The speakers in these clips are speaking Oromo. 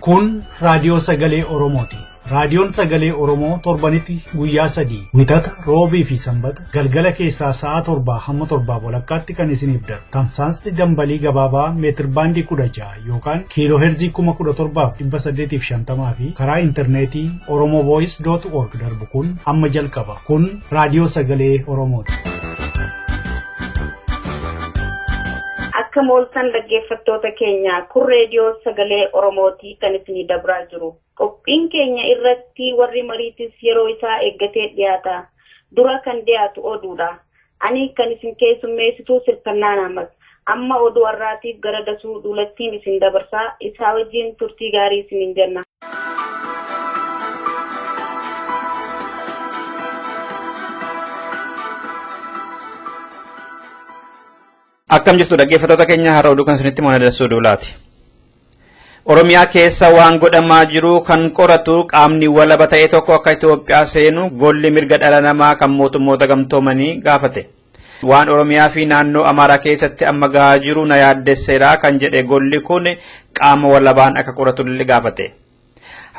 Kun raadiyoo sagalee Oromooti. Raadiyoon sagalee Oromoo torbanitti guyyaa 3, Wixata, Roobii fi Sanbata, galgala keessaa sa'a 7 hamma 7:30tti kan isiniif darbu. Tamsaasni dambalii gabaabaa meetir baandii 16 yookaan kiiloo heerzii 17,850 fi karaa intarneetii oromovoice.org darbu kun amma jalqaba. Kun raadiyoo sagalee Oromooti. Akka mooltan dhaggeeffattoota keenya, kun reediyoo sagalee Oromootii kan isinii dabraa jiru. Qophiin keenya irratti warri mariitis yeroo isaa eeggatee dhiyaata. Dura kan dhiyaatu oduudha. Ani kan isin keessummeessitu Sirkannaan Ahmad. Amma oduu har'aatiif gara Dasuu Duulattiin isin dabarsaa, isaa wajjin turtii gaarii isiniin jenna. Akkam jirtu dhaggeeffattoota keenya? Har'a oduu kan isinitti moona Dasuu Duulaati. Oromiyaa keessa waan godhamaa jiru kan qoratu qaamni walaba ta'e tokko akka Itoophiyaa seenu golli mirga dhala namaa kan mootummoota gamtoomanii gaafate. Waan Oromiyaa fi naannoo Amaaraa keessatti amma gahaa jiru na yaaddesseera kan jedhe golli kun qaama walabaan akka qoratullee gaafate.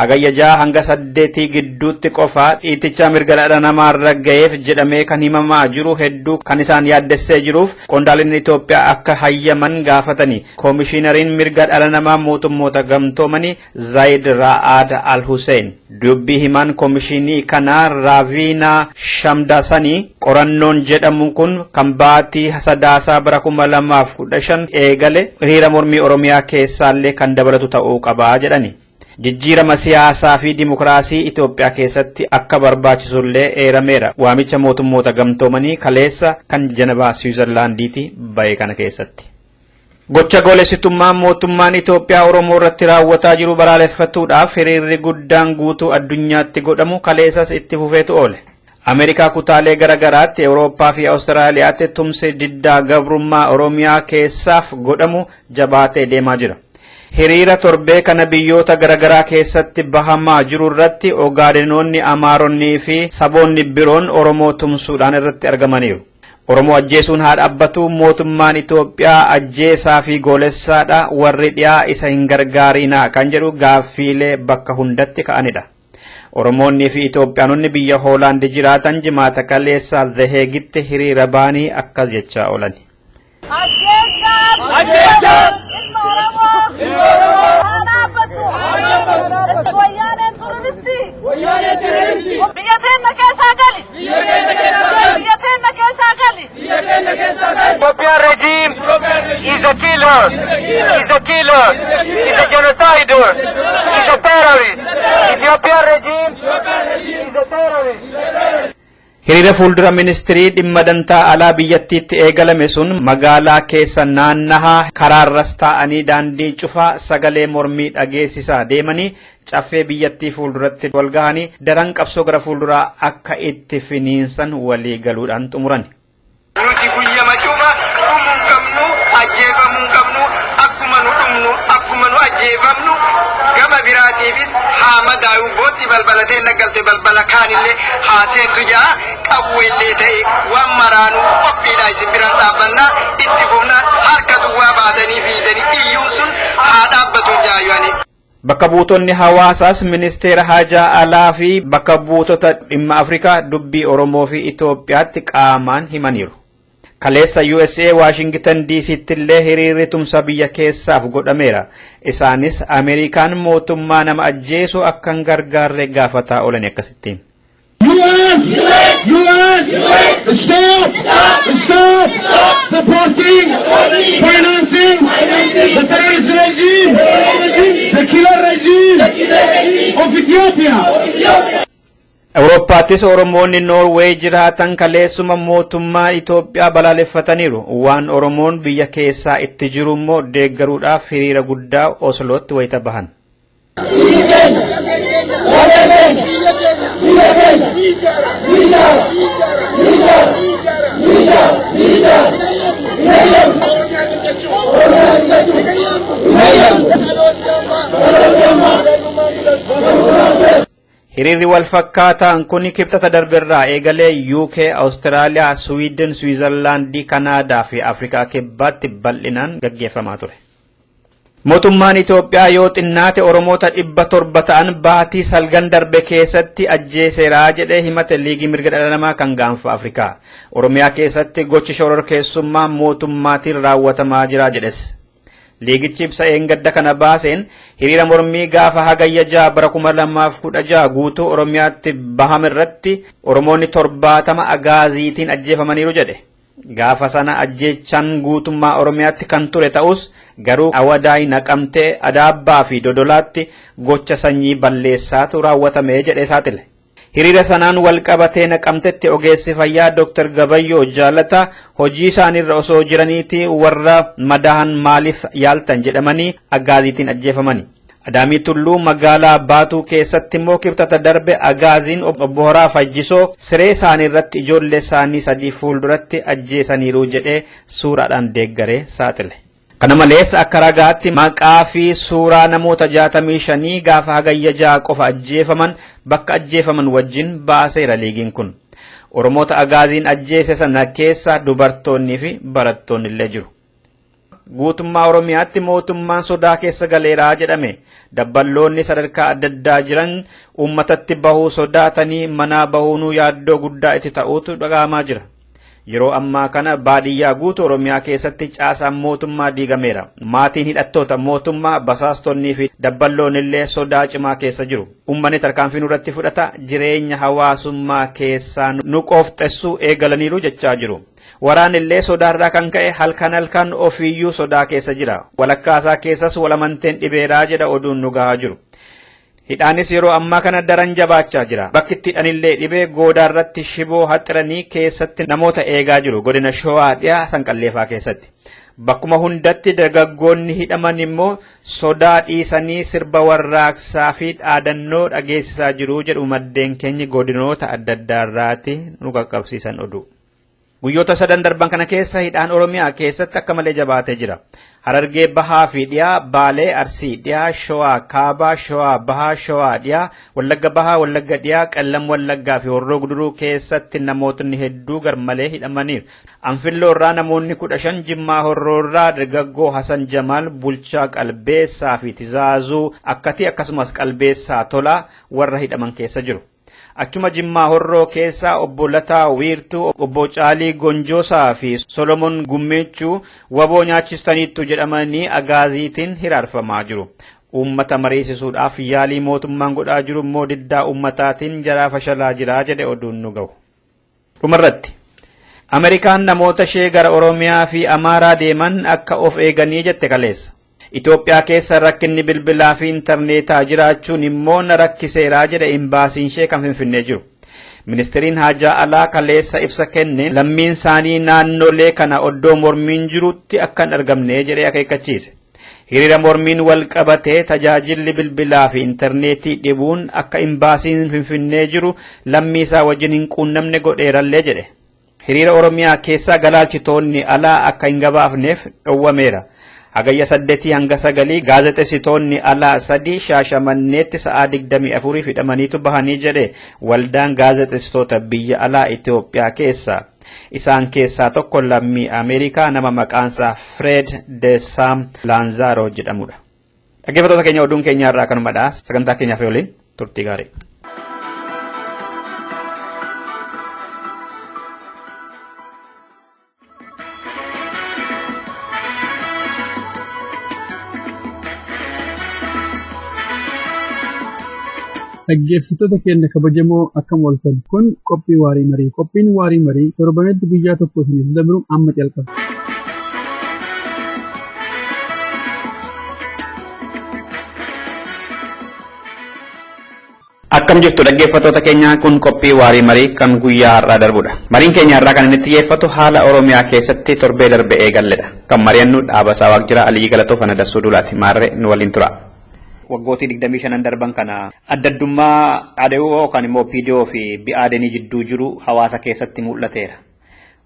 Hagayya 6 hanga 8 gidduutti qofa dhiiticha mirga dhala namaarra ga'eef jedhamee kan himamaa jiru hedduu kan isaan yaaddessee jiruuf qondaalonni Itoophiyaa akka hayyaman gaafatani. Koomishinariin mirga dhala namaa mootummoota gamtoomanii Zaayid Ra'aad Al Hussein. Dubbii himaan koomishinii kanaa Raaviinaa Shamdasanii qorannoon jedhamu kun kan baatii Sadaasaa bara 2015 eegale hiriira mormii Oromiyaa keessaallee kan dabalatu ta'uu qabaa jedhani. Jijjiirama siyaasaa fi dimokiraasii Itoophiyaa keessatti akka barbaachisullee eerameera. Waamicha mootummoota gamtoomanii kaleessa kan Jenevaa Siwiizerlaandiiti ba'e kana keessatti. Gocha goolessitummaa mootummaan Itoophiyaa Oromoo irratti raawwataa jiru balaaleffatuudhaaf hiriirri guddaan guutuu addunyaatti godhamu kaleessas itti fufeetu oole. Ameerikaa kutaalee gara garaatti, Awurooppaa fi Awustiraaliyaatti tumsi diddaa gabrummaa Oromiyaa keessaaf godhamu jabaatee deemaa jira. Hiriira torbee kana biyyoota garaagaraa keessatti bahamaa jiru irratti Ogaadenoonni, Amaaronnii fi saboonni biroon Oromoo tumsuudhaan irratti argamaniiru. Oromoo ajjeesuun haa dhaabbatu, mootummaan Itoophiyaa ajjeesaa fi goolessaadha, warri dhiyaa isa hin gargaarinaa kan jedhu gaaffiilee bakka hundatti ka'anidha. Oromoonni fi Itoophiyaanonni biyya Hoolaand jiraatan Jimaata kaleessaa The Heegitti hiriira ba'anii akkas jechaa oolan. Ajjeechaan ilma Oromoo haa dhaabbatu. Wayyaaneen tururisti. Biyya teenya keessaa gali. Biyya teenya keessaa gali. Ethiopian regime is a killer, is a killer, is a genocider, is a terrorist. Ethiopian regime is a terrorist. Hiriira fuuldura ministirii dhimma dantaa alaa biyyattiitti eegalame sun magaalaa keessa naannahaa, karaarras taa'anii daandii cufaa sagalee mormii dhageessisaa deemanii caffee biyyattii fuulduratti wal gahanii daran qabsoo gara fuulduraa akka itti finiinsan walii galuudhaan xumuran. Nuti guyyama cufa dhumuu hin qabnu, ajjeefamuu hin qabnu, akkuma nu dhumnu, akkuma nu ajjeefamnu, gama biraatiifis haa madaayu, bootti balbala teenna galte balbala kaanillee haa seentu ja'a, qawweellee ta'e waan maraanuu qophiidha, isin biraan dhaabbannaa itti fufnaa, harka duwwaa baatanii fiidanii iyyuun sun haa dhaabbatu jaayyoani. Bakka buutonni hawaasaas ministeera haajaa alaa fi bakka buutota dhimma Afrikaa dubbii Oromoo fi Itoophiyaatti qaamaan himaniiru. Kaleessa USA Waashingtan DCtti illee hiriirri tumsa biyya keessaaf godhameera. Isaanis Ameerikaan mootummaa nama ajjeesu akka hin gargaarre gaafataa oolan akkasittiin. US! US! Stop! Stop! Supporting! Financing! The terrorist regime! The killer regime of Ethiopia! Awurooppaattis Oromoonni Noorweey jiraatan kaleessuma mootummaa Itoophiyaa balaaleffataniiru. Waan Oromoon biyya keessaa itti jiru immoo deeggaruudhaaf hiriira guddaa Oslootti wayita bahan. Biyya keenya! Biyya keenya! Biyya keenya! Biyya! Biyya! Biyya! Biyya! Biyya! Hiriirri wal fakkaataan kun Kibxata darberraa eegalee UK, Awustiraaliyaa, Siwiidin, Siwiizerlaandii, Kanaadaa fi Afrikaa Kibbaatti bal'inaan gaggeeffamaa ture. Mootummaan Itoophiyaa yoo xinnaate Oromoota 700 ta'an baatii salgan darbe keessatti ajjeeseera jedhee himate Liigii Mirga Dhala Namaa kan Gaanfa Afrikaa. Oromiyaa keessatti gochi shororkeessummaa mootummaatiin raawwatamaa jira jedhes. Liigichi ibsa eengadda kana baaseen hiriira mormii gaafa Hagayya 6 bara 2016 guutuu Oromiyaatti bahame irratti Oromoonni 70 agaaziitiin ajjeefamaniiru jedhe. Gaafa sana ajjeechaan guutummaa Oromiyaatti kan ture ta'us garuu Awadaay, Naqamtee, Adaabbaa fi Dodolaatti gocha sanyii balleessaatu raawwatame jedhee saaxile. Hiriira sanaan wal qabatee Naqamtetti ogeessi fayyaa Dr. Gabayyoo Jaalataa hojii isaaniirra osoo jiraniiti warra madaahan maaliif yaaltan jedhamanii agaaziitiin ajjeefamani. Adaamii Tulluu magaalaa Baatuu keessatti immoo Kibxata darbe agaaziin obbo Horaa Fajjisoo siree isaanii irratti ijoollee isaanii sadii fuulduratti ajjeesaniiru jedhee suuraadhaan deeggaree saaxile. Kana malees akka ragaatti maqaa fi suuraa namoota 65 gaafa Hagayya 6 qofa ajjeefaman bakka ajjeefaman wajjin baaseera liigiin kun. Oromoota agaaziin ajjeese sana keessa dubartoonnii fi barattoonni illee jiru. Guutummaa Oromiyaatti mootummaan sodaa keessa galeera jedhame. Dabballoonni sadarkaa adda addaa jiran uummatatti bahuu sodaatanii manaa bahuunuu yaaddoo guddaa itti ta'uutu dhaga'amaa jira. Yeroo ammaa kana baadiyyaa guutuu Oromiyaa keessatti caasaan mootummaa diigameera. Maatiin hidhattoota mootummaa, basaastonnii fi dabballoonni illee sodaa cimaa keessa jiru. Uummanni tarkaanfii nurratti fudhata jireenya hawaasummaa keessaa nu qoofxessuu eegalaniiru jechaa jiru. Waraanni illee sodaarraa kan ka'e halkan halkan ofiiyyuu sodaa keessa jira. Walakkaasaa keessas walamanteen dhibeeraa jedha oduun nu gahaa jiru. Hidhaanis yeroo ammaa kana daran jabaachaa jira. Bakki itti hidhanillee dhibee goodaarratti shiboo haxiranii keessatti namoota eegaa jiru. Godina Showaa dhiyaa Sanqalleefaa keessatti. Bakkuma hundatti dargaggoonni hidhaman immoo sodaa dhiisanii sirba warraaqsaa fi dhaadannoo dhageessisaa jiru jedhu maddeen keenyi godinoota adda addaarraati nu qaqqabsiisan oduu. Guyyoota sadan darban kana keessa hidhaan Oromiyaa keessatti akka malee jabaatee jira. Harargee Bahaa fi Dhiyaa, Baalee, Arsii Dhiyaa, Showaa Kaabaa, Showaa Bahaa, Showaa Dhiyaa, Wallagga Bahaa, Wallagga Dhiyaa, Qellam Wallaggaa fi Horroo Guduruu keessatti namootni hedduu garmalee hidhamaniiru. Anfilloo irraa namoonni 15, Jimmaa Horroo irraa dargaggoo Hasan Jamaal, Bulchaa Qalbeessaa fi Tizaazuu Akkatii akkasumas Qalbeessaa Tolaa warra hidhaman keessa jiru. Achuma Jimmaa Horroo keessaa obbo Lataa Wiirtuu, obbo Caalii Gonjoosaa fi Solomon Gummeechuu waboo nyaachistaniittu jedhamanii agaaziitiin hiraarfamaa jiru. Uummata mariisisuudhaaf yaalii mootummaan godhaa jiru immoo diddaa uummataatiin jaraa fashalaa jira jedhe oduun nu gahu. Dhumarratti Ameerikaan namoota ishee gara Oromiyaa fi Amaaraa deeman akka of eeganii jette kaleessa. Itoophiyaa keessa rakkinni bilbilaa fi intarneetaa jiraachuun immoo na rakkiseera jedhe imbaasiin ishee kan Finfinnee jiru. Ministiriin Haajaa Alaa kaleessa ibsa kenne lammiin isaanii naannolee kana oddoo mormiin jirutti akka hin argamne jedhee akeekkachiise. Hiriira mormiin wal qabatee tajaajilli bilbilaa fi intarneetii dhibuun akka imbaasiin Finfinnee jiru lammii isaa wajjin hin quunnamne godheerallee jedhe. Hiriira Oromiyaa keessaa galaalchitoonni alaa akka hin gabaafneef dhowwameera. Hagayya 8 hanga 9 gaazexessitoonni alaa 3 Shaashamanneetti sa'aa 24 hidhamaniitu bahanii jedhe waldaan gaazexessitoota biyya alaa Itoophiyaa keessa. Isaan keessaa tokko lammii Ameerikaa nama maqaansaa Fred de Sam Laanzaaroo jedhamudha. Dhaggeeffattoota keenya oduun keenya irraa kanumadha. Sagantaa keenyaaf waliin turtii gaarii. Dhaggeeffattoota keenya kabajamoo akkam ooltan kun qophii waarii marii. Qophiin waarii marii torbanitti guyyaa tokko isiniif dabru amma jalqaba. Akkam jirtu dhaggeeffattoota keenya kun qophii waarii marii kan guyyaa har'aa darbudha. Mariin keenya har'aa kan inni xiyyeeffatu haala Oromiyaa keessatti torbee darbe eegalledha. Kan mari'annu Dhaabasaa Waaqjiraa Aliyyi Galatoo Fanadassuu Duulaati. Maarree nu waliin tura. Waggootii 25 darban kana addaddummaa ADUO yookaan immoo PDO fi BADN jidduu jiru hawaasa keessatti mul'ateera.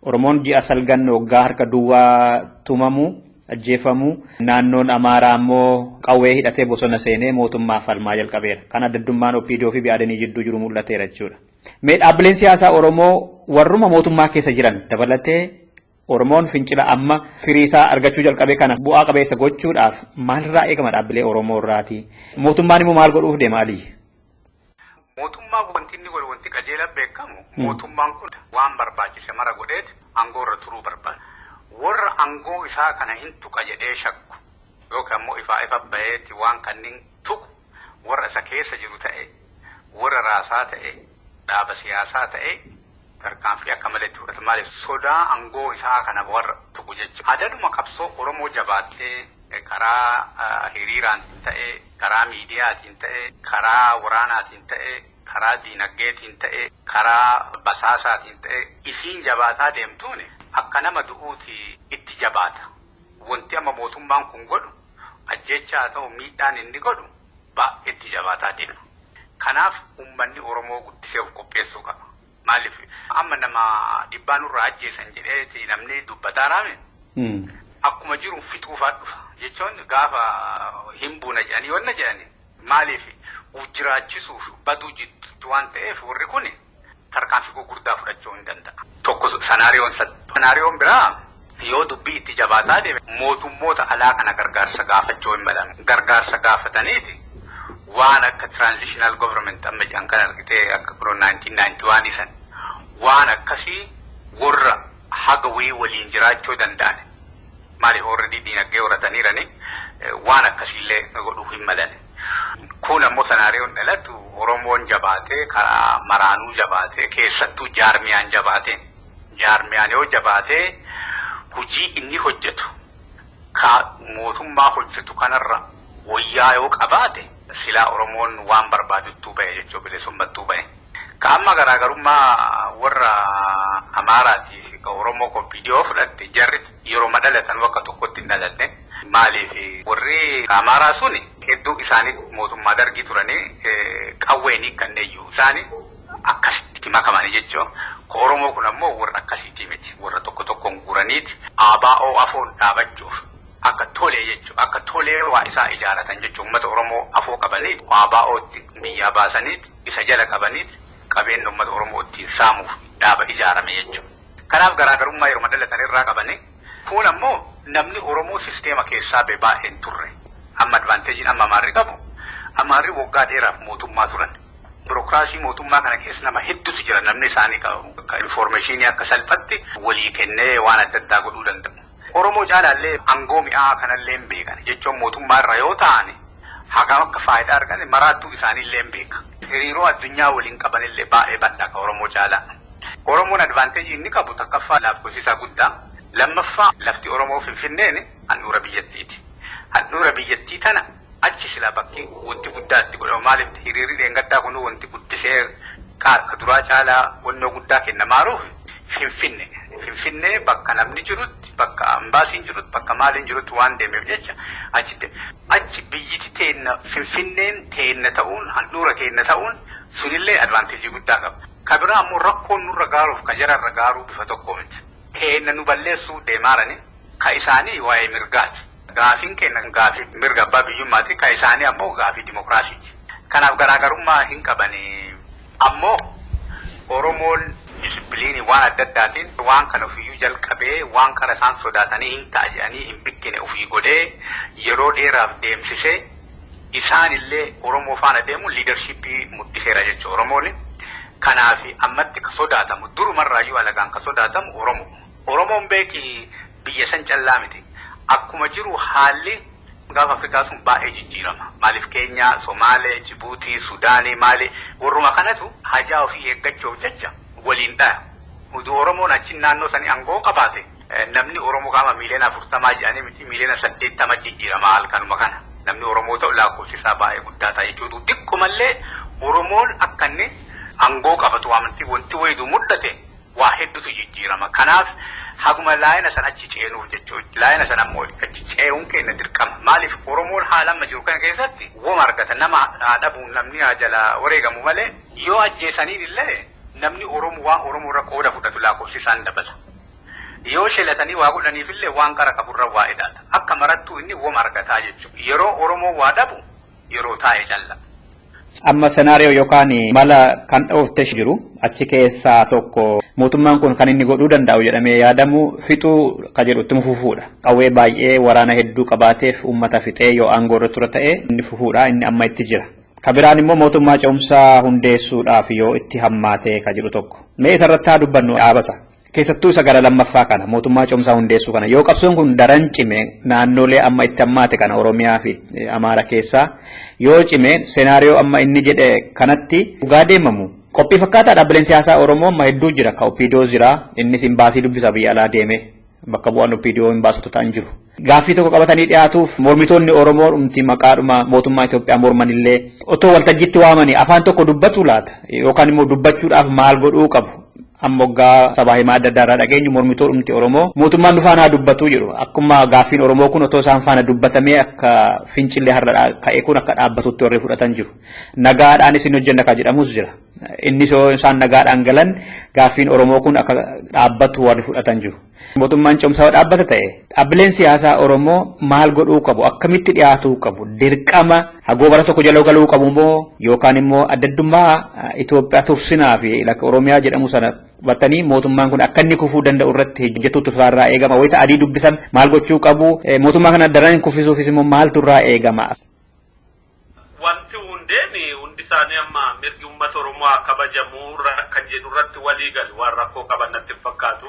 Oromoon ji'a salgan waggaa harka duwwaa tumamu, ajjeefamu, naannoon Amaaraa immoo qawwee hidhatee bosona seenee mootummaa falmaa jalqabeera. Kan addaddummaan OPDO fi BADN jidduu jiru mul'ateera jechuudha. Mee dhaabbileen siyaasaa Oromoo warruma mootummaa keessa jiran dabalatee Oromoon fincila amma firii isaa argachuu jalqabe kana bu'aa qabeessa gochuudhaaf maalirraa eegama dhaabbilee Oromoo irraati? Mootummaan immoo maal godhuuf deema, Aliyyi? Mootummaan wanti inni godhu, wanti qajeela beekamu, mootummaan kun waan barbaachise mara godheet aangoo irra turuu barbaada. Warra aangoo isaa kana hin tuqa jedhee shakku yookaan immoo ifaa ifa baheetti waan kanneen tuqu, warra isa keessa jiru ta'e, warra raasaa ta'e, dhaaba siyaasaa ta'e, tarkaanfii akka malee itti fudhata. Maaliif? Sodaa aangoo isaa kana warra tuqu jechuudha. Adaduma qabsoo Oromoo jabaattee, karaa hiriiraan ta'e, karaa miidiyaatiin ta'e, karaa waraanaatiin ta'e, karaa diinagdeetiin ta'e, karaa basaasaatiin ta'e, isiin jabaataa deemtuun akka nama du'uuti itti jabaata. Wanti amma mootummaan kun godhu, ajjeechaa haa ta'u, miidhaan inni godhu baay'ee itti jabaataa deema. Kanaaf uummanni Oromoo guddisee of qopheessuu qaba. Maaliif? Amma nama dhibbaa nurraa ajjeesan jedheeti namni dubbataa raame. Akkuma jiru fixuufaa dhufa. Jechuun gaafa hin buuna jedhanii wanna jedhani, maaliif uf jiraachisuuf baduu jittu waan ta'eef, warri kun tarkaanfii gurguddaa fudhachuu hin danda'a. Tokko scenarioon, scenarioon biraa, yoo dubbii itti jabaataa deeme, mootummoota alaa kana gargaarsa gaafachuu hin malan. Gargaarsa gaafataniiti waan akka transitional government amma jedhan kan argitee, akka kunoo 1991 san, waan akkasii warra haga wayii waliin jiraachuu danda'an. Maaliif? Already diinagdee horataniirani, waan akkasiillee godhuu hin malan. Kun ammoo scenarioon dhalatu Oromoon jabaatee, karaa maraanuu jabaatee, keessattuu jaarmiyaan jabaatee, jaarmiyaan yoo jabaatee hojii inni hojjetu ka mootummaa hojjetu kanarra wayyaa yoo qabaate, silaa Oromoon waan barbaaduttuu bahe jechuu, bilisummattuu bahe. Ka amma garaagarummaa warra Amaaraatii fi ka Oromoo OPDO fudhatte, jarri yeroo dhalatan bakka tokkotti hin dhalanne. Maaliif? Warri Amaaraa suni hedduu isaanii mootummaa Dargii turanii, qawween hiikkanneeyyuu isaanii akkasitti makamanii jechuun. Ka Oromoo kun ammoo warra akkasiitii miti. Warra tokko tokkoon guuraniiti ABO afoon dhaabachuuf akka tolee jechuun, akka tolee waa isaa ijaaratan jechuun, uummata Oromoo afoo qabanii ABO'tti biyyaa baasaniiti isa jala qabaniiti qabeenya uummata Oromoo ittiin saamuuf dhaaba ijaarame jechuudha. Kanaaf garaagarummaa yeroo dhalatan irraa qabanii, kun ammoo namni Oromoo sisteema keessaa bee baay'een turre. Amma advantageiin amma Amaarri qabu, Amaarri waggaa dheeraaf mootummaa turan. Birokiraasii mootummaa kana keessa nama hedduutu jira, namni isaanii qabu. Informationii akka salphatti walii kennee waan adda addaa godhuu danda'u. Oromoo caalaallee aangoo mi'aa kanallee hin beekan. Jechuun mootummaa irra yoo ta'an hagam akka faayidaa argan maraattuu isaaniillee hin beeka. Hiriiroo addunyaa waliin qabanillee baay'ee bal'aa ka Oromoo caalaa. Oromoon advantageii inni qabu, takkaffaa lakkoofsi isaa guddaa. Lammaffaa, lafti Oromoo Finfinneen handhuura biyyattiiti. Handhuura biyyattii tana achi sila bakki wanti guddaa itti godhamu. Maaliif? Hiriirri dheengaddaa kun wanti guddisee ka duraa caalaa wannoo guddaa kennamaaruuf Finfinne. Finfinnee bakka namni jirutti, bakka ambaasiin jirutti, bakka maaliin jirutti waan deemeef jecha achitti achi biyyiti teenna, Finfinneen teenna ta'uun, handhuura teenna ta'uun sunillee advantageii guddaa qaba. Ka biraa ammoo rakkoon nurra gaaruuf ka jararra gaaruu bifa tokko miti. Keenna nu balleessuu deemaarani, ka isaanii waa'ee mirgaati. Gaafiin keenya gaafii mirga abbaa biyyummaati, ka isaanii ammoo gaafii dimokiraasiiti. Kanaaf garaagarummaa hin qabani. Ammoo Oromoon disciplineii waan adda addaatiin waan kana ofiiyyuu jalqabee, waan kana isaan sodaatanii hin ta'a jedhanii hin bikkine ofii godhee yeroo dheeraaf deemsisee, isaanillee Oromoo faana deemuun leadershipii mul'iseera jechuudha Oromoon. Kanaaf ammatti ka sodaatamu, durumarraayyuu alagaan ka sodaatamu Oromoo. Oromoon beeki, biyya san callaa miti. Akkuma jiru haalli gaafa Afrikaa sun baay'ee jijjiirama. Maaliif? Keenyaa, Somaalee, Jibuutii, Sudaanii, maali, warruma kanatu hajaa ofii eeggachuuf jecha waliin dhaya. Utuu Oromoon achi naannoo sanii aangoo qabaate, namni Oromoo qaama 40 miiliyoona jedhanii miti, 80 miiliyoona jijjiirama halkanuma kana. Namni Oromoo ta'u lakkoofsi isaa baay'ee guddaa ta'a jechuudha. Xiqqoomallee Oromoon akka inni aangoo qabatu amantii wanti wayitu mul'ate, waa hedduutu jijjiirama. Kanaaf haguma laayina san achi ceenuuf jechuudha. Laayina san ammoo achi ce'uun keenya dirqama. Maaliif? Oromoon haala amma jiru kana keessatti woma argata, nama haa dhabuun, namni haa jala wareegamu malee, yoo ajjeesaniin illee namni Oromoo waan Oromoo irra qooda fudhatu lakkoofsi isaan dabala. Yoo shelatanii waa godhaniif illee waan qara qaburra waa ilaala. Akka marattuu inni woma argataa jechuudha. Yeroo Oromoo waa dhabu yeroo taa'e calla. Amma senaariyoo yookaan mala kan dhooftee jiru achi keessaa tokko mootummaan kun kan inni godhuu danda'u jedhamee yaadamu fixuu ka jedhu itti fufuudha. Qawwee baay'ee waraana hedduu qabaateef uummata fixee yoo aangoo irra tura ta'e inni fufuudha inni amma itti jira. Ka biraan immoo mootummaa ce'umsaa hundeessuudhaaf yoo itti hammaatee ka jedhu tokko. Mee isarratti haa dubbannu dhaabasa. Keessattuu isa gara lammaffaa kana mootummaa ce'umsaa hundeessuu kana yoo qabsoon kun daran cime naannolee amma itti hammaate kana Oromiyaa fi Amaara keessaa yoo cime senaariyoo amma inni jedhe kanatti dhugaa deemamu. Qophii fakkaataa dhaabbileen siyaasaa Oromoo amma hedduu jira. Ka OPDO jira. Innis imbaasii dubbisa biyya alaa deeme. Bakka bu'aan OPDO imbaasota ta'an jiru. Gaaffii tokko qabatanii dhiyaatuuf mormitoonni Oromoo dhumti maqaadhuma mootummaa Itoophiyaa mormanillee otoo waltajjiitti waamanii afaan tokko dubbatu laata yookaan immoo dubbachuudhaaf maal godhuu qabu. Amma waggaa sabaa himaa adda addaa irraa dhageenyu mormitoo dhumti Oromoo mootummaan nu faana haa dubbatuu jedhu. Akkuma gaaffiin Oromoo kun otoo isaan faana dubbatamee akka fincillee har'a ka'e kun akka dhaabbatutti warri fudhatan jiru. Nagaadhaan isin hojjenna kan jedhamus jira. Innis yoo isaan nagaadhaan galan gaaffiin Oromoo kun akka dhaabbatu warri fudhatan jiru. Mootummaan ce'umsaa dhaabbata ta'e dhaabbileen siyaasaa Oromoo maal godhuu qabu? Akkamitti dhiyaatuu qabu? Dirqama hagoobara tokko jala galuu qabu moo yookaan immoo addaddummaa Itoophiyaa tursinaa fi lakka Oromiyaa jedhamu sana hubatanii mootummaan kun akka inni kufuu danda'u irratti hojjetuutu isaarraa eegama. Wayita adii dubbisan maal gochuu qabu? Mootummaa kana daran kuffisuufis immoo maaltu irraa eegama? Wanti hundeen hundi isaanii amma mirgi uummata Oromoo haa kabajamu kan jedhu irratti walii galu waan rakkoo qaban natti hin fakkaatu.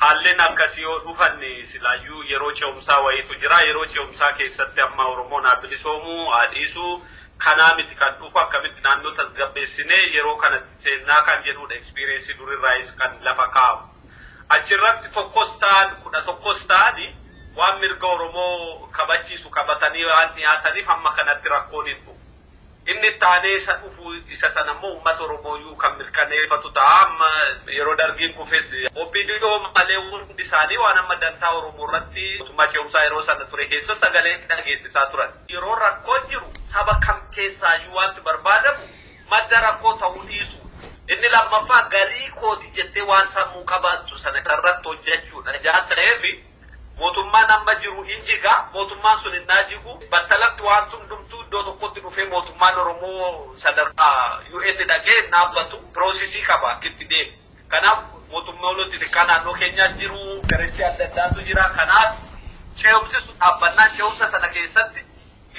Haalleen akkasii yoo dhufan silaayyuu yeroo ce'umsaa wayiitu jira. Yeroo ce'umsaa keessatti amma Oromoon haa bilisoomu, haa dhiisu. Kanaa miti kan dhufu akkamitti naannoo tasgabbeessinee yeroo kanatti seennaa kan jedhudha experience durirraayis kan lafa kaa'amu. Achirratti tokkos ta'an 11s ta'ani waan mirga Oromoo kabachiisu qabatanii waan dhiyaataniif hamma kanatti rakkoon hin dhufu. Inni itti aanee isa dhufu isa sana immoo uummata Oromooyyuu kan mirkaneeffatu ta'a. Amma yeroo dargiin kufes OPDO malee hundi isaanii waan amma dantaa Oromoo irratti mootummaa ce'umsaa yeroo sana ture keessa sagalee dhageessisaa turan. Yeroo rakkoon jiru saba kam keessaayyuu wanti barbaadamu madda rakkoo ta'uu dhiisu. Inni lammaffaa galii kooti jettee waan sammuu qabaattu sana irratti hojjechuudha. Ijaa ta'eef mootummaan amma jiru hin jiga, mootummaan sun hin jigu. Battalatti waan hundumtuu iddoo tokkotti dhufee mootummaan Oromoo sadarkaa UN dhaqee hin dhaabbatu. Process qaba itti deemu. Kanaaf mootummoonni xixiqqaa naannoo keenyaa jiru, garessi adda addaatu jira. Kanaaf ce'umsi sun dhaabbannaa ce'umsa sana keessatti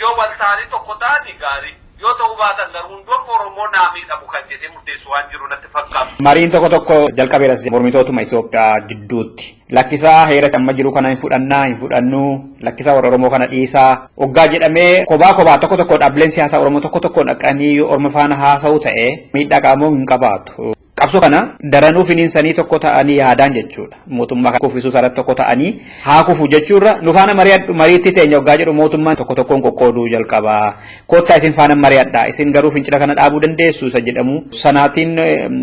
yoo wal ta'anii tokko ta'anii gaarii. Yoo ta'uu baatan garuu hundoon Oromoo naa miidhamu kan jedhee murteessu waan jiru natti fakkaatu. Mariin tokko tokko jalqabeera mormitootuma Itoophiyaa gidduutti. Lakkisaa heera amma jiru kana hin fudhannaa hin fudhannu lakkisaa warra Oromoo kana dhiisaa waggaa jedhamee kophaa kophaa tokko tokko dhaabbileen siyaasaa Oromoo tokko tokko dhaqanii Oromoo faana haasa'u ta'e miidhaa qaamoo hin qabaatu. Qabsoo kana daranuu finiinsanii tokko ta'anii yaadaan jechuudha. Mootummaa kuffisuu isaarratti tokko ta'anii haa kufu jechuurra nu faana mariitti teenya waggaa jedhu mootummaan tokko tokkoon qoqqooduu jalqaba. Kottaa isin faana mari'adhaa isin garuu fincila kana dhaabuu dandeessu isa jedhamu sanaatiin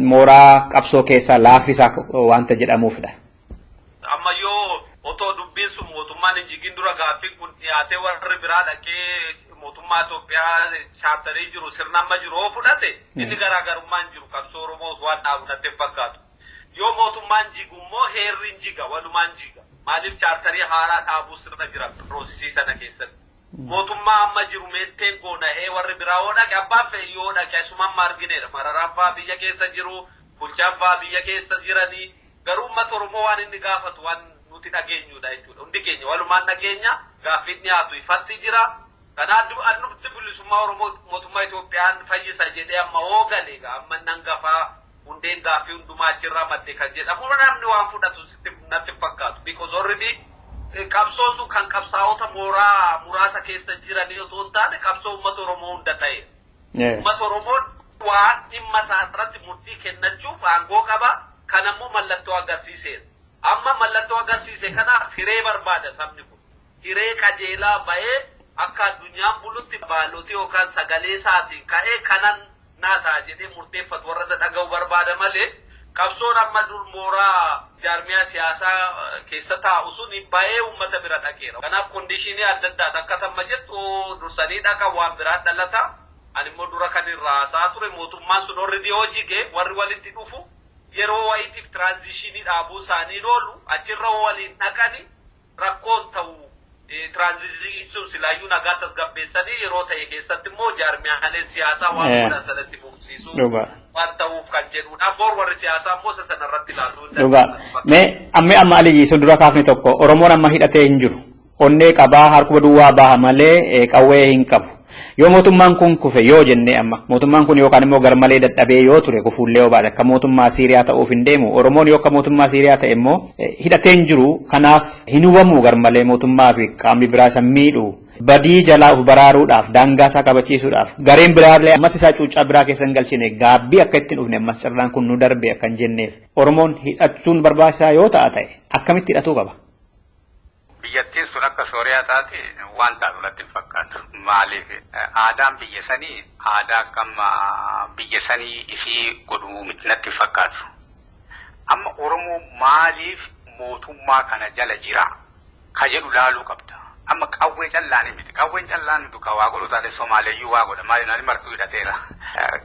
mooraa qabsoo keessaa laaffisaa wanta jedhamuufidha. Amma yoo otoo dubbiin sun mootummaan hin jigin dura gaaffiin kun dhiyaatee warri biraa dhaqee mootummaa Itoophiyaa chaartarii jiru sirna amma jiru yoo fudhate inni garaagarummaan jiru qabsoo Oromoo waan dhaabu natti hin fakkaatu. Yoo mootummaan jigu immoo heerri hin jiga walumaan jiga. Maaliif chaartarii haaraa dhaabuu sirna jira process sana keessatti. Mootummaa amma jiru maintain goona'ee warri biraa yoo dhaqe abbaan fe'e yoo dhaqe asuma amma argineedha. Mararaan fa'aa biyya keessa jiru, bulchaan fa'aa biyya keessa jiranii garuu uummata Oromoo waan inni gaafatu waan nuti dhageenyudha jechuudha. Hundi keenya walumaan dhageenya gaaffiin dhiyaatu ifatti jira. Kanaaf adda bilisummaa Oromoo mootummaa Itoophiyaan fayyisa jedhee amma hoo gale amma nan gafaa hundeen gaaffii hundumaa achirraa madde kan jedhamu namni waan fudhatu natti hin fakkaatu. Because already qabsoon sun kan qabsaa'ota mooraa muraasa keessa jiranii otoo hin taane qabsoo uummata Oromoo hunda ta'e. Uummata Oromoon waan dhimma isaa irratti murtii kennachuuf aangoo qaba. Kanammoo mallattoo agarsiiseera. Amma mallattoo agarsiise kanaaf hiree barbaada sabni kun. Hiree qajeelaa bahee akka addunyaan bulutti baallotii yookaan sagalee isaatiin ka'ee kanan naa ta'a jedhee murteeffatu warra isa dhaga'u barbaada malee qabsoon amma dur mooraa jaarmiyaa siyaasaa keessa taa'u sun bahee uummata bira dhaqeera. Kanaaf condition adda addaati akka tamma jettu dursanii dhaqa waan biraa dhalata. Ani immoo dura kan irraa haasaa ture mootummaan sun already yoo jige warri walitti dhufu yeroo wayiitiif transition dhaabuu isaanii oolu achirra waliin dhaqani rakkoon ta'u. Transition sun silaayyuu nagaa tasgabbeessanii yeroo ta'e keessatti immoo jaarmiyaaleen siyaasaa waan godhan sanatti fufsiisuu waan ta'uuf kan jedhudha. Boor warri siyaasaa immoo isa sanarratti ilaaluu. Dhugaa. Mee amma amma Aliyyi sun dura kaafne tokko, Oromoon amma hidhatee hin jiru. Onnee qabaa, harkuma duwwaa baha malee qawwee hin qabu. Yoo mootummaan kun kufe yoo jennee, amma mootummaan kun yookaan immoo garmalee dadhabee yoo ture, kufuullee yoo baate, akka mootummaa Siiriyaa ta'uuf hin deemu. Oromoon yoo akka mootummaa Siiriyaa ta'e immoo hidhatee hin jiru, kanaaf hin hubamu garmalee mootummaa fi qaamni biraa isa miidhu. Badii jalaa of baraaruudhaaf, daangaa isaa kabachiisuudhaaf, gareen biraallee ammas isaa cuuccaa biraa keessa hin galchine, gaabbii akka itti hin dhufne, ammas carraan kun nu darbe akka hin jenneef, Oromoon hidhachuun barbaachisaa yoo ta'a ta'e akkamitti hidhatuu qaba? Biyyattiin sun akka Sooriyaa taate waan taatu natti hin fakkaatu. Maaliif, aadaan biyya sanii aadaa akkam biyya sanii isii godhu miti natti hin fakkaatu. Amma Oromoo maaliif mootummaa kana jala jira ka jedhu laaluu qabda. Amma qawwee callaanii miti. Qawween callaan miti ka waa godhu taate Somaaleeyyuu waa godha. Maaliif, namni martuu hidhateera.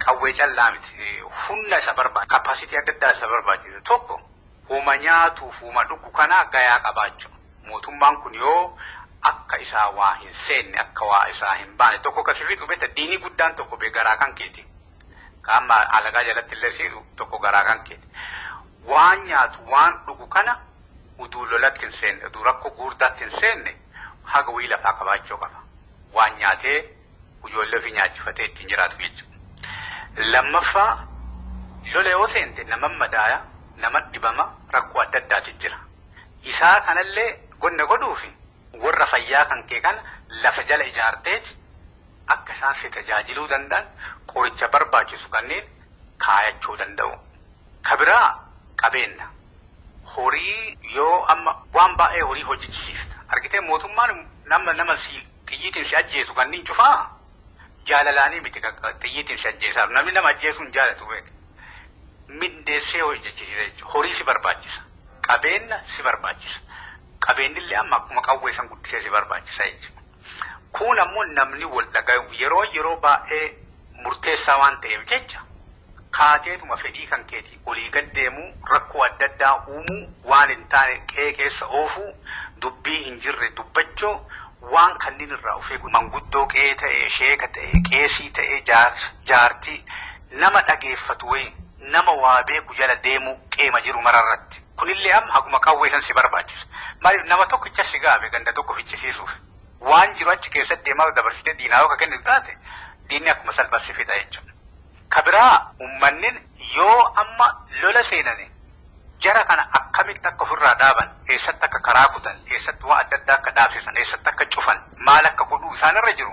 Qawwee callaa miti. Humna isa barbaada. Capacity adda addaa isa barbaachisa. Tokko, huma nyaatuuf huma dhugu kana gayaa qabaachuu. Mootummaan kun yoo akka isaa waa hin seenne, akka waa isaa hin baane, tokko kasi fixu beekta, diinii guddaan tokko bee garaa kan keeti. Ka amma alagaa jalatti illee siidhu tokko garaa kan keeti. Waan nyaatu waan dhugu kana uduu lolatti hin seenne, uduu rakkoo guurdaatti hin seenne, haga wayii lafaa qabaachuu qaba. Waan nyaatee ijoollee ofii nyaachifatee ittiin jiraatu jechuudha. Lammaffaa, lola yoo seente nama madaaya, nama dhibama, rakkoo adda addaatu jira. Isaa kanallee gonna godhuufi warra fayyaa kan kee kana lafa jala ijaarteeti akka isaan si tajaajiluu danda'an qoricha barbaachisu kanneen kaayachuu danda'u. Ka biraa qabeenya. Horii yoo amma waan baay'ee horii hojjechisiifta. Argitee, mootummaan nama si xiyyiitiin si ajjeesu kanneen cufaa jaalalaanii miti xiyyiitiin si ajjeesaaf. Namni nama ajjeesuu hin jaalatu, beek. Mindeessee hojjechisiisa jechuudha. Horii si barbaachisa. Qabeenya si barbaachisa. Qabeenyillee amma akkuma qawwee san guddisee si barbaachisa jechuudha. Kun ammoo namni wal dhagayu yeroo baay'ee murteessaa waan ta'eef jecha, kaateetuma fedhii kan keetii olii gad deemuu, rakkoo adda addaa uumuu, waan hin taane qe'ee keessa oofuu, dubbii hin jirre dubbachuu, waan kanneen irraa of eegu, manguddoo qe'ee ta'e, sheeka ta'e, qeesii ta'e, jaartii nama dhageeffatu wayii, nama waa beeku jala deemuu qeema jiru mararratti. Kunillee amma haguma qawwee san si barbaachisa. Maaliif, nama tokkicha si gaafe ganda tokko ficcisiisuuf. Waan jiru achi keessatti deemaa dabarsitee diinaa yoo ka kennitu taate, diinni akkuma salphaatti si fixa jechuudha. Ka biraa, uummanni yoo amma lola seenani jara kana akkamitti akka ofirraa dhaaban, eessatti akka karaa kutan, eessatti waa adda addaa akka dhaabsisan, eessatti akka cufan, maal akka godhuu isaanirra jiru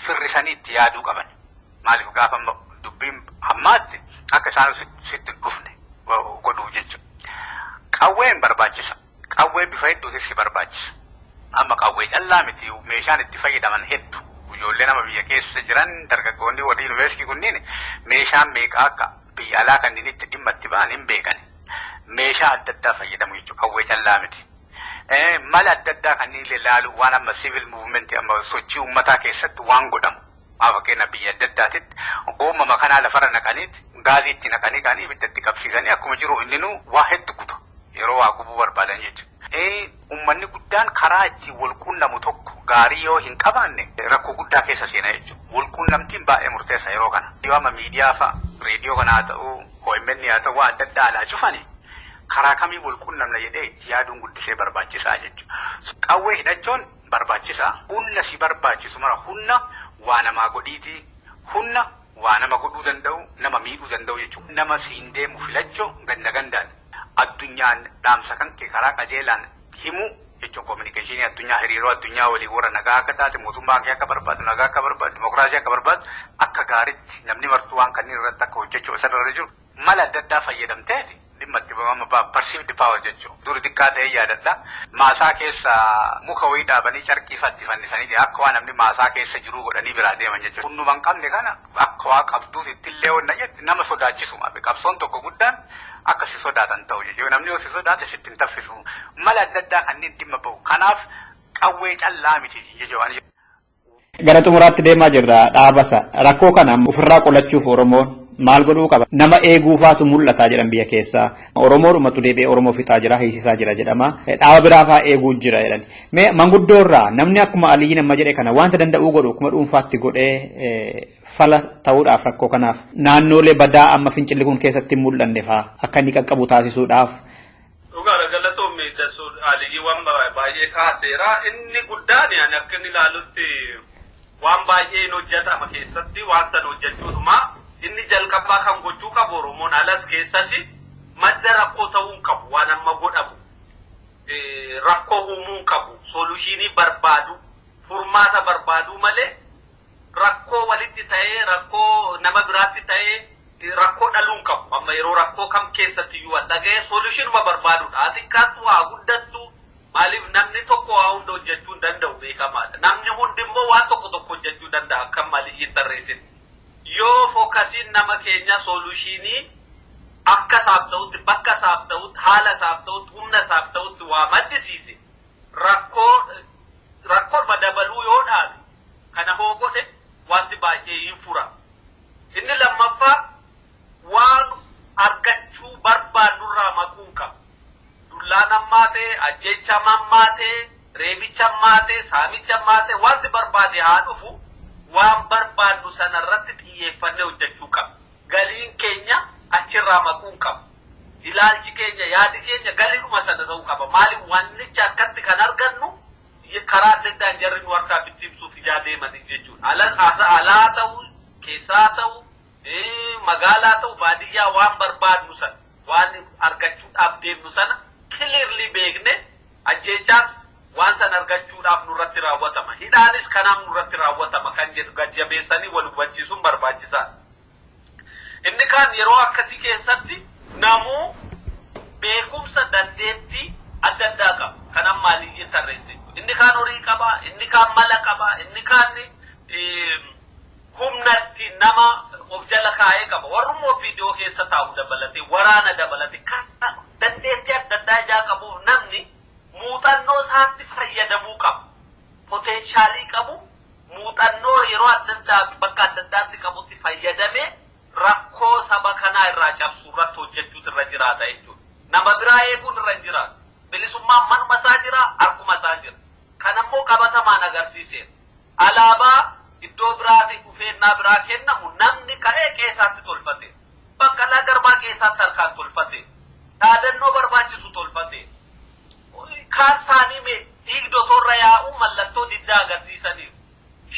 firrisanii itti yaaduu qaban. Maaliif, gaafa dubbiin hammaatti akka isaan sitti dhufne godhuu jechuudha. Qawween barbaachisa. Qawwee bifa hedduutis si barbaachisa. Amma qawwee callaa miti, meeshaan itti fayyadaman hedduu. Ijoollee nama biyya keessa jiran, dargaggoonni warri yuunivarsiitii kunniin meeshaan meeqaa akka biyya alaa kanneen itti dhimma itti ba'an hin beekan. Meeshaa adda addaa fayyadamu jechuudha. Qawwee callaa miti. Mala adda addaa kanneen illee ilaalu, waan amma civil movement, amma sochii uummataa keessatti waan godhamu. Maa, fakkeenya biyya adda addaatitti goomama kanaa lafarra naqaniiti gaazii itti naqanii kaanii ibidda itti qabsiisanii akkuma jiru inninuu waa hedduu guba yeroo waa gubuu barbaadan jechuudha. Uummanni guddaan karaa ittiin wal quunnamu tokko gaarii yoo hin qabaanne rakkoo guddaa keessa seena jechuudha. Wal quunnamtiin baay'ee murteessa yeroo kana. Yoo amma miidiyaa fa'a, reediyoo kana haa ta'u, OMN haa ta'u, waa adda addaa alaa cufani, karaa kamii wal quunnamna jedhee itti yaaduun guddisee barbaachisaa jechuudha. Qawwee hidhachuun barbaachisaa. Humna si barbaachisu mara, humna waa namaa godhiitii, humna waa nama godhuu danda'u, nama miidhuu danda'u jechuudha. Nama siin deemu filachuu ganda gandaan addunyaan dhaamsa kan kee karaa qajeelaan himuu jechuun, communication addunyaa, hariiroo addunyaa walii warra nagaa akka taate, mootummaa kee akka barbaadu, nagaa akka barbaadu, dimokiraasii akka barbaadu, akka gaaritti namni martuu waan kanneen irratti akka hojjechuu isarra jiru mala adda addaa fayyadamteeti dhimma itti ba'ama, perceived power jechuudha. Duri xiqqaa ta'ee yaadadha. Maasaa keessa muka wayii dhaabanii carqii ifatti fannisanii akka waan namni maasaa keessa jiruu godhanii biraa deeman jechuudha. Hunduma hin qabne kana akka waa qabduuf ittillee wanna jetti nama sodaachisu. Qabsoon tokko guddaan akka si sodaatan ta'u jechuudha. Namni yoo si sodaate sitti hin taffisu. Mala adda addaa kanneen dhimma ba'u. Kanaaf qawwee callaa miti jechuudha. Gara xumuraatti deemaa jirra dhaabasa. Rakkoo kana ofirraa qolachuuf Oromoon Maal godhuu qaba? Nama eeguufaatu mul'ata jedhan biyya keessaa. Oromoodhumatu deebi'ee Oromoo fixaa jira, hiisisaa jira jedhama. Dhaaba biraafaa eeguu jira jedhan. Mee manguddoo irraa namni akkuma Aliyyiin amma jedhe kana wanta danda'uu godhu akkuma dhuunfaatti godhee fala ta'uudhaaf rakkoo kanaaf naannoolee badaa amma fincilli kun keessatti hin mul'anne faa akka inni qaqqabu taasisuudhaaf. Dhugaadha, galatoomii Dassuu. Aliyyii waan baay'ee kaaseera. Inni guddaan ani akka inni ilaalutti waan baay'ee hin hojjetama keessatti waan sana hojjechuudhuma. Inni jalqabaa kan gochuu qabu, Oromoon alas keessas madda rakkoo ta'uu hin qabu, waan amma godhamu. Rakkoo uumuu hin qabu. Solution barbaadu, furmaata barbaadu malee rakkoo walitti ta'ee, rakkoo nama biraatti ta'ee, rakkoo dhaluu hin qabu. Amma yeroo rakkoo kam keessatti iyyuu wal dhaga'ee solutionuma barbaadudha. Haa xiqqaattu haa guddattu, maaliif namni tokko waa hunda hojjechuu hin danda'u, beekamaadha. Namni hundi immoo waan tokko tokko hojjechuu danda'a akka Aliyyiin tarreessine. Yoo focusiin nama keenya solution akka isaaf ta'utti, bakka isaaf ta'utti, haala isaaf ta'utti, humna isaaf ta'utti waa maddisiise, rakkoo rakkoodhuma dabaluu yoo dhaabe, kana hoo godhe, wanti baay'ee hin fura. Inni lammaffaa waan argachuu barbaannurraa maquu hin qabu. Dullaan ammaa ta'e, ajjeechaa ammaa ta'e, reebicha ammaa ta'e, saamicha ammaa ta'e, wanti barbaade haa dhufu, waan barbaannu sanarratti xiyyeeffannee hojjechuu qabna. Galiin keenya achirraa maquu hin qabu. Ilaalchi keenya, yaadi keenya galiidhuma sana ta'uu qaba. Maaliif wannicha akkatti kan argannu karaa adda addaan jarri nu harkaa bittimsuuf ijaa deemanii jechuudha. Alaa ta'u, keessaa ta'u, magaalaa ta'u, baadiyyaa, waan barbaadnu sana, waan argachuudhaaf deemnu sana clearly beekne, ajjeechaas waan sana argachuudhaaf nurratti raawwatama. Hidhaanis kanaaf nurratti raawwatama kan jedhu gajjabeessanii wal hubachiisuun barbaachisaadha. Inni kaan yeroo akkasii keessatti namuu beekumsa, dandeettii adda addaa qaba. Kan amma Aliyyiin tarreesse. Inni kaan horii qaba, inni kaan mala qaba, inni kaan humnatti nama of jala kaa'ee qaba. Warrummaa OPDO keessa taa'u dabalatee, waraana dabalatee, kan dandeettii adda addaa ijaa qabuuf namni muuxannoo isaatti fayyadamuu qaba. Potential qabu, muuxannoo yeroo adda addaa bakka adda addaatti qabutti fayyadamee rakkoo saba kanaa irraa cabsuu irratti hojjechuutu irra jiraata jechuudha. Nama biraa eeguun irra hin jiraatu. Bilisummaan manuma isaa jira, harkuma isaa jira. Kanammoo qabatamaan agarsiiseera. Alaabaa iddoo biraatii dhufeennaa biraa kennamu namni ka'ee qeessaatti tolfate. Baqqalaa Garbaa keessaatti harkaan tolfate. Dhaadannoo barbaachisu tolfate. Kaan isaanii mee dhiigdotorra yaa'uu mallattoo diddaa agarsiisaniiru.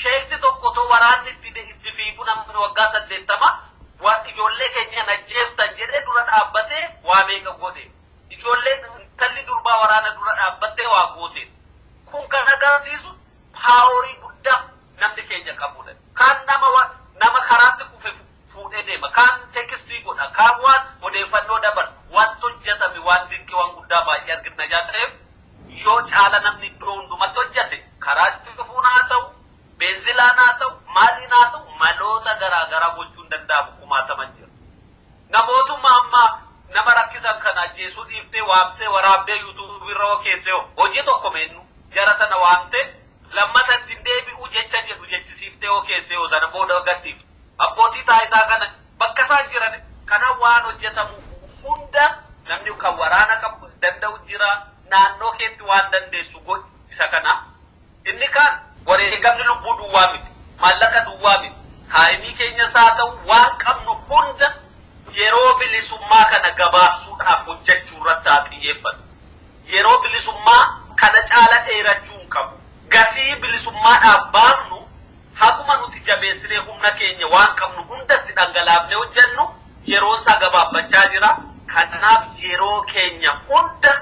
Sheekti tokko otoo waraanni itti fiigu, namni waggaa 80, waan ijoollee keenya ajjeeftan jedhee dura dhaabbatee waa meeqa godhe. Ijoolleen intalli durbaa waraana dura dhaabbattee waa goote. Kun kan agarsiisu power guddaa namni keenya qabudha. Kaan nama karaatti kufe fuudhee deema. Kaan text godha. Kaan waan odeeffannoo dabarsa. Wanti hojjetame waan dinqii, waan guddaa baay'ee argina jaa ta'eef, yoo caala namni iddoo hundumatti hojjete, karaa cufuun haa ta'u, beenzilaan haa ta'u, maaliin haa ta'u, maloota garaa garaa gochuun danda'amu kumaataman jira. Namootuma amma nama rakkisan kana ajjeesuu dhiiftee, waamtee, waraabdee YouTube irra keessee hojii tokko meennu jara sana waamtee lammata ittiin deebi'uu jecha jedhu jechisiiftee hoo keessee hoo sana booda gadhiifte. Abbootii taayitaa kana bakka isaan jiran kana waan hojjetamu hunda namni kan waraana qabu danda'u jira, naannoo keetti waan dandeessu godhi isa kana. Inni kaan wareegamni lubbuu duwwaa miti, maallaqa duwwaa miti, time keenyas haa ta'u, waan qabnu hunda yeroo bilisummaa kana gabaabsuudhaaf hojjechuu irratti haa xiyyeeffatu. Yeroo bilisummaa kana caala dheerachuu hin qabu. Gatii bilisummaadhaaf baafnu haguma nuti jabeessinee humna keenya waan qabnu hundatti dhangalaafnee hojjennu, yeroon isaa gabaabbachaa jira. Kanaaf yeroo keenya hunda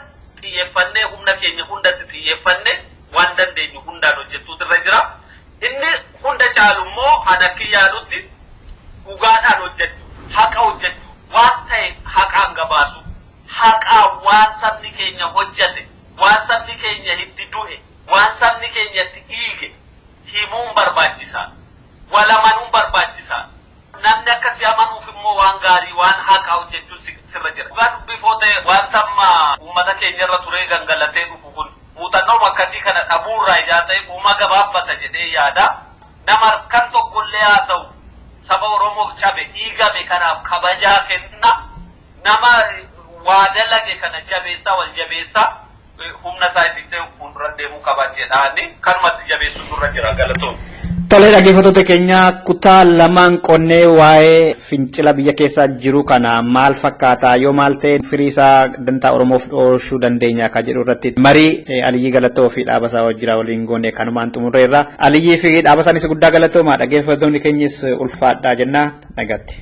xiyyeeffannee, humna keenya hundatti xiyyeeffannee, waan dandeenyu hundaan hojjechuutu irra jira. Inni hunda caalu immoo an akka yaadutti dhugaadhaan hojjechuu, haqa hojjechuu, waan ta'e haqaan gabaasu, haqaan waan sabni keenya hojjete, waan sabni keenya itti du'e, waan sabni keenya itti dhiige himuun barbaachisaa. Walamanuun barbaachisaa. Namni akka si amanuuf immoo waan gaarii, waan haqaa hojjechuun sirra jira. Dhugaa dubbifoo ta'e, wanta amma uummata keenya irra turee gangalatee dhufu kun muuxannoo akkasii kana dhabuurraa ijaa ta'e uumaa gabaabbata jedhee yaada. Nama harkan tokkollee haa ta'u Saba Oromoof cabe dhiigame kanaaf kabajaa kenna. Nama waa dalage kana jabeessaa, wal jabeessaa, humna isaa itti fuuldura deemuu qaban jedhaani kanumatti jabeessuutu irra jira. Galatoon. Tolee, dhaggeeffattoota keenya, kutaa lamaan qonnee waa'ee fincila biyya keessa jiru kana maal fakkaata, yoo maal ta'e firii isaa dantaa Oromoof oolchuu dandeenya kan jedhu irratti marii Aliyyii Galatoo fi Dhaabasaa Wajjiraa waliin goone kanumaan xumurreerra. Aliyyii fi Dhaabasaanis guddaa galatooma, dhaggeeffattoonni keenyis ulfaadhaa jenna, nagaatti.